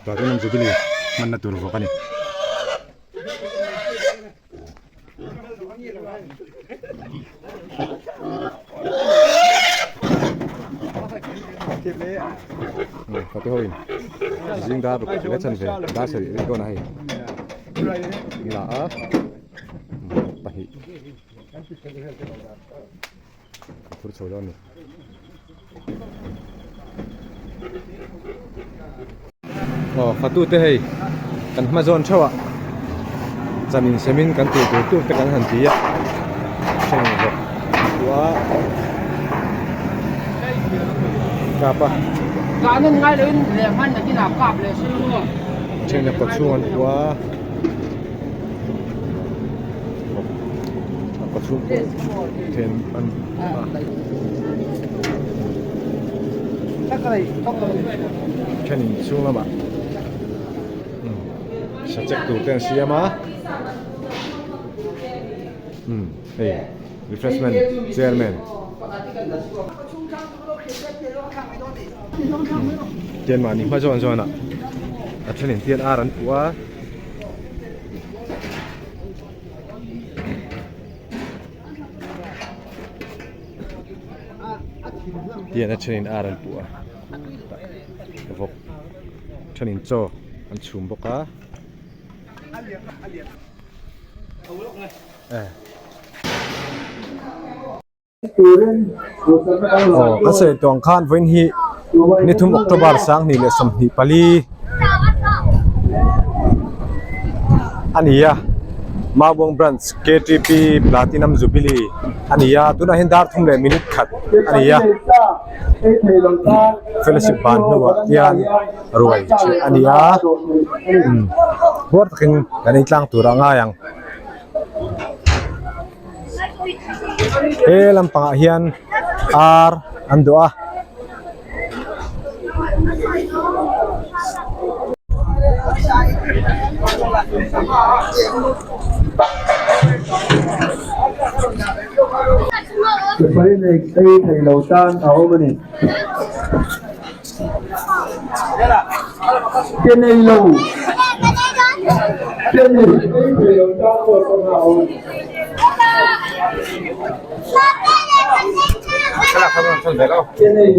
Platinum Jubilee hmanna tur vawk a ni. Fate ho in zing dar ruk leh chan ve dar sarih rik dawn a hei la a pahnih a phur chho dawn a ni. Aw fatute hei kan hma zawn theuh ah chan in sem in kan tih tur tur te kan han ti a hreng bawk khua kap a then a kaw chhung an khua a kaw chhung pawh then an Thenin chhung lamah sachek tur te an siam a umm hei refreshment chairman tian mahni hma zawn zawnah a thenin tian ar an puh a. Tian a thenin ar an puh a vawk thenin chaw an chhum bawk a eh aw ka sawi tawh ang khan vawiin hi ni thum October sanghnih leh 24 a ni a Maubuang branch K_T_P Platinum Jubilee a ni a tunah hian dar thum leh minute khat a ni a fellowship ban hnuah hian ruai ṭheh a ni a umm huar takin kan ei tlang tur a ngai ang. He lampangah hian ar an duh a. Sipai nei ei thei lo tan a awm a ni. Ke nei lo ke nei ei thei lo tan pawh sangha a awm a ni. Ke nei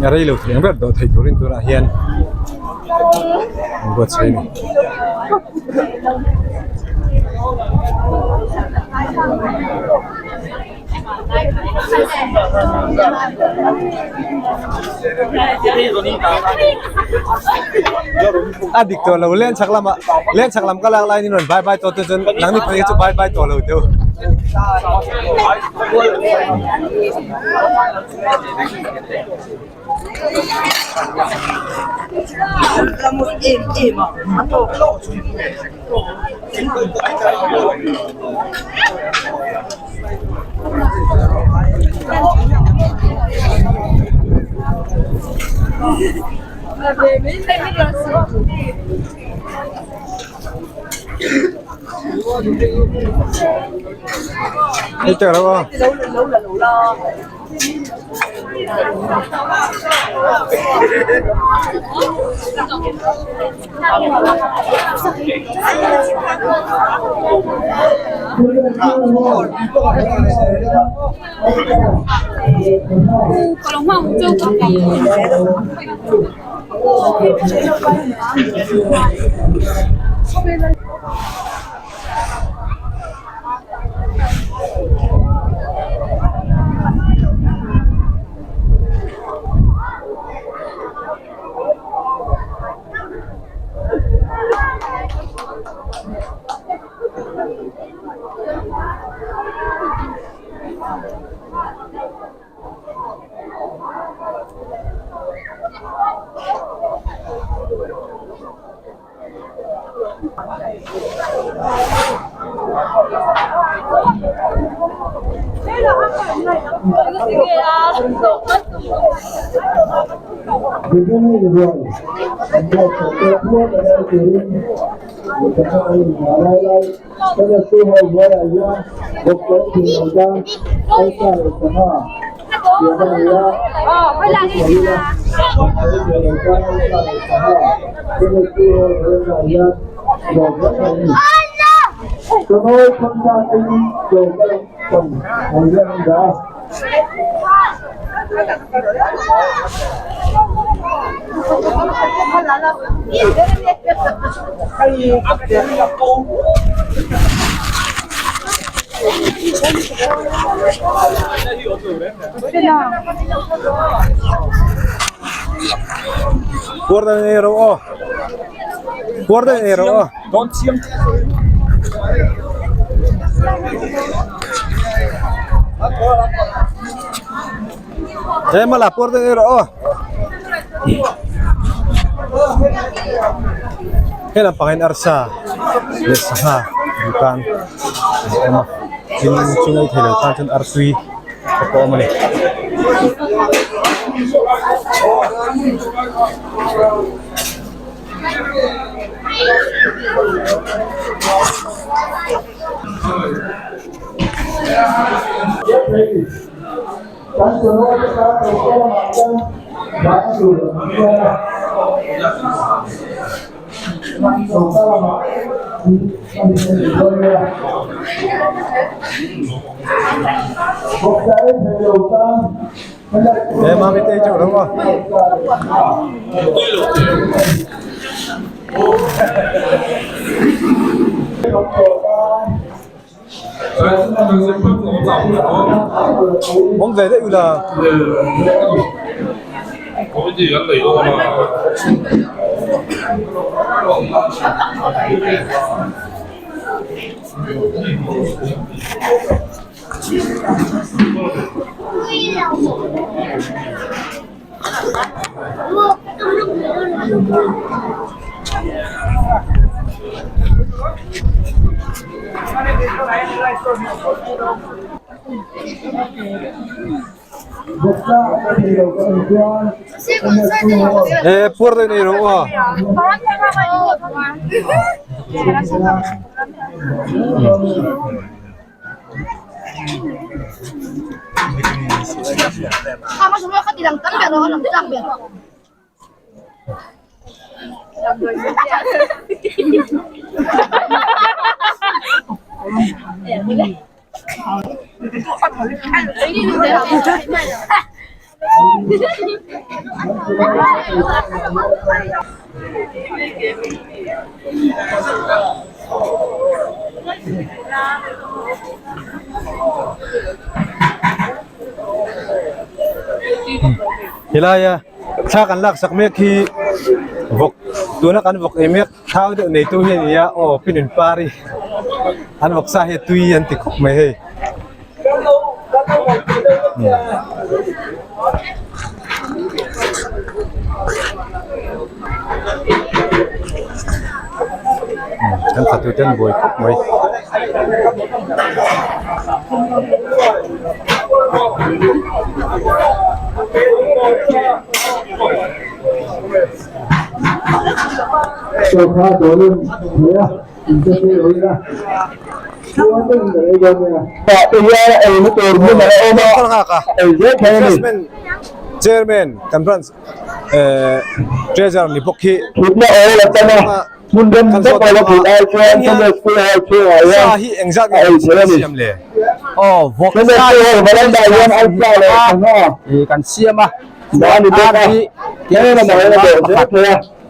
A rei lo thei ang ber dawh thei turin tunah hian an buatsaih a ni. A dik tawh lo len chhak lamah len chhak lam ka lak laiin in rawn bye bye tawh te chuan nangni phei hi chu bye bye tawh lo teu. Hei te alo a. Puar dan ei rawh aw puar dan ei rawh aw. He mala puar dan ei rawh aw. He lampang hian arsa leh sangha dukan a awm a tin chung ei theilo tan chuan artui te pawh a awm a ni. He mami te chu ro a. Awm ve daih ula. He puar daih nei rawh aw. Helaia thla kan lak sak mek hi vawk tuna kan vawk ei mek thau deuh neitu hi a ni a aw pinun par hi an vawk sa hi a tui an ti khawp mai hei. Kan fatu te an buai khawp mai. Chairman kan branch treasurer ni bawk hi kan zawt dawn a sa hi engzat nge kan siam le kan siam a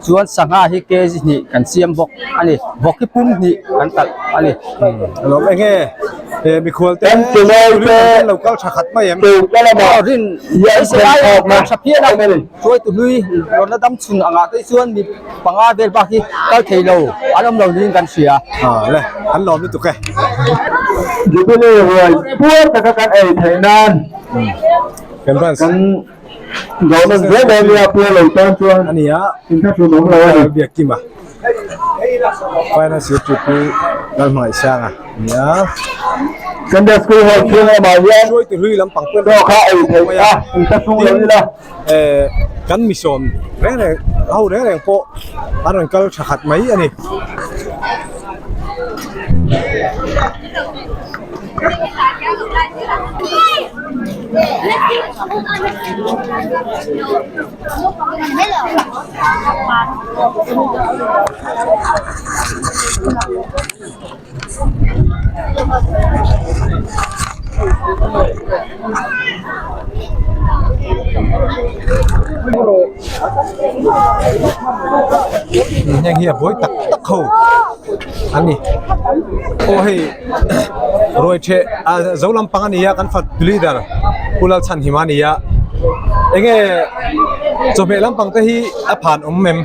Chuan sangha hi kg hnih kan siam bawk a ni. Vawk hi pum hnih kan talh a ni. Alawm eng nge he mikhual te tui kan lo kal tha khat mai em? Aw rin beisei lai a kal tha phian a, hruaitu hlui rawnna dam chhun angah te chuan mi panga vel bak hi kal thei lo an awm lo niin kan hria. Aw le, an lawm lutuk e. Jubilee ruai puar taka kan ei theih nan kan Zawhna zel dawn nia Pu Lo tan chuan a ni a inthlahrun awm lo a ni. Biak Kima. Finance Secretary Pu Lalhmangaihsanga a ni a. Sunday School Hall chhung lamah hian Hruaitu hlui lampang pawh chaw kha ei theih a, insa chhung lo ila. Eh kan misawm reng reng ho reng reng pawh an rawn kal tha khat mai a ni. Heng hi a buai tak tak ho an ni aw hei ruai theh ah zo lampang a ni a kan fat leader Pu Lalchhanhima a ni a enge chawhmeh lampang te hi a phan awm em?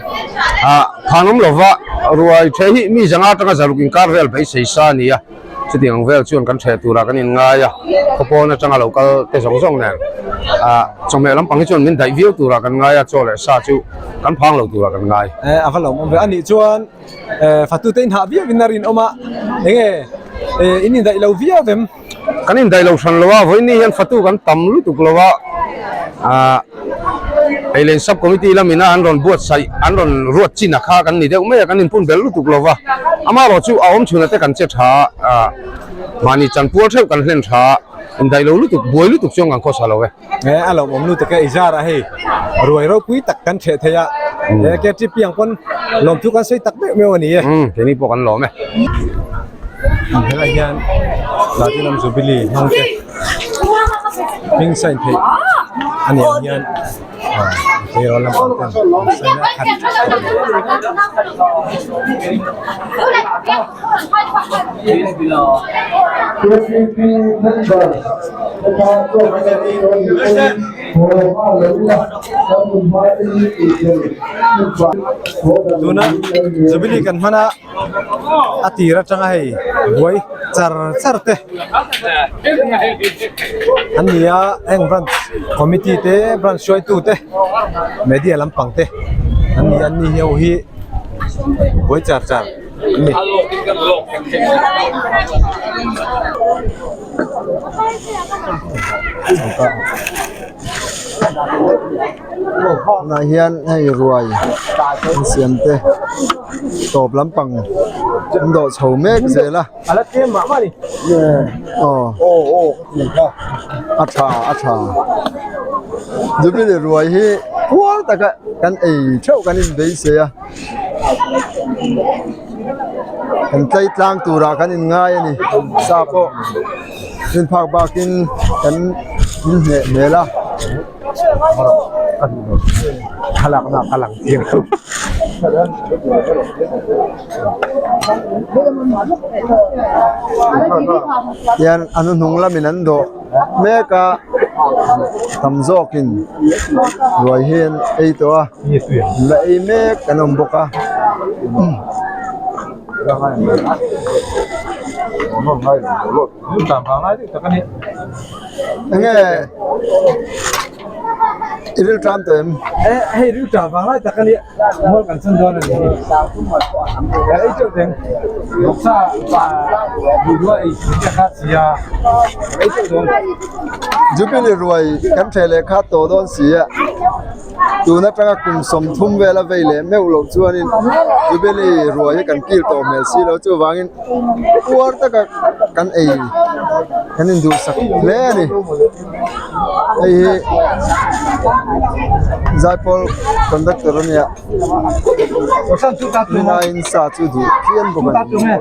Ah phan awm lova ruai theh hi mi zanga atanga zaruk inkar vel beisei sa a ni a. Chutiang ang vel chuan kan hreh turah kan inngai a, khawpawn atanga lo kal te zawng zawng nen ah chawhmeh lampang hi chuan min daih viau turah kan ngai a, chaw leh sa chu kan phang lo turah kan ngai. Eh a va lo awm ve a nih chuan eh fatute in hah viau in a rinawm a, enge eh in indaih lo viau vem? Kan indaih lo hran lo a, vawiin ni hian fatu kan tam lutuk lo a, ah Eilen Sub Committee lamin a an rawn buatsaih, an rawn ruat chin a kha kan ni deuh mai a, kan inpun belh lutuk lo va. Amaherawh chu a awm chhunah te kan che tha a, mahni chanpual theuh kan hlen tha a, indaih lo lutuk, buai lutuk chuan kan khawsa lo e. He a lawmawm lutuk e, i zarah hei ruai ropui tak kan theh thei a, he KTP ang pawn lawmthu kan sawi tak meuh meuh a ni e. Umm, keini pawh kan lawm e. Helai hian Platinum Jubilee hmang te. Hming sign theih a ni ang hian tleirawl lampang ten an sign a khat Tuna Jubilee kan hman a. a tir atanga hei buai char char te an ni a heng branch committee te branch hruaitu te media lampang te an ni a an ni ho hi buai char char an ni. Tunah hian hei ruai an siam te tawp lampang an dawh chho mek zel a aw a tha a tha jubilee ruai hi puar taka kan ei theuh kan inbeisei a kan tlei tlang turah kan inngai a ni sa pawh. Rin phak bakin kan min hneh hmel a. Hian a hnuhnung lamin an dawh mek a tam zawkin ruai hi an ei tawh a la ei mek an awm bawk a. Enge i ril ṭam tawh em? Hei ril ṭam vang lai tak a nia mual kan chan dawn a ni hi kan ei teuh teng vawksa duh duh a ei te kha si a kan ei teuh dawn. Jubilee ruai kan ṭheh leh kha tawh dawn si a. Tun atanga kum 30 vela vei leh meuh loh chuanin Jubilee ruai hi kan kil tawh hmel si lo chuvangin puar taka kan ei kan induhsak hle a ni hei hi Zaipawl conductor a nia tunlaiin sa chu duh phian bawk a ni.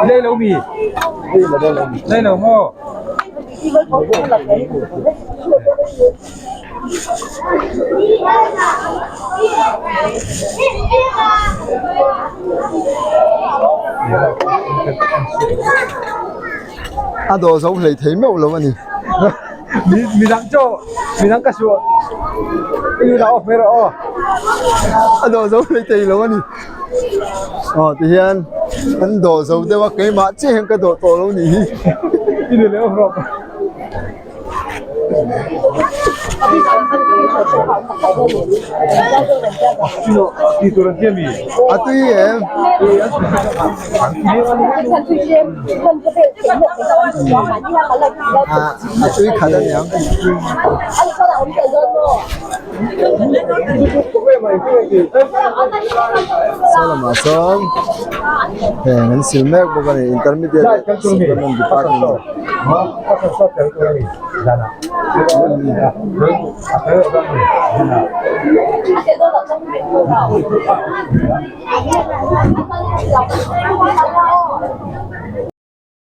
Lei lo mi? Lei lo maw? A dawh zo hlei thei meuh lo a ni. Midang chaw, midang ka suah. I nu dah off mai rawh aw. A dawh zo hlei thei lo a ni. Aw ti hian an dawh zo deuh a keimah chiah hian ka dawh tawh lo nih hi. I nu leh off rawh. A tui em? A tui khat a niang. Saw lamah sawn heng an sil mek bawk a ni intermediate leh supplement department.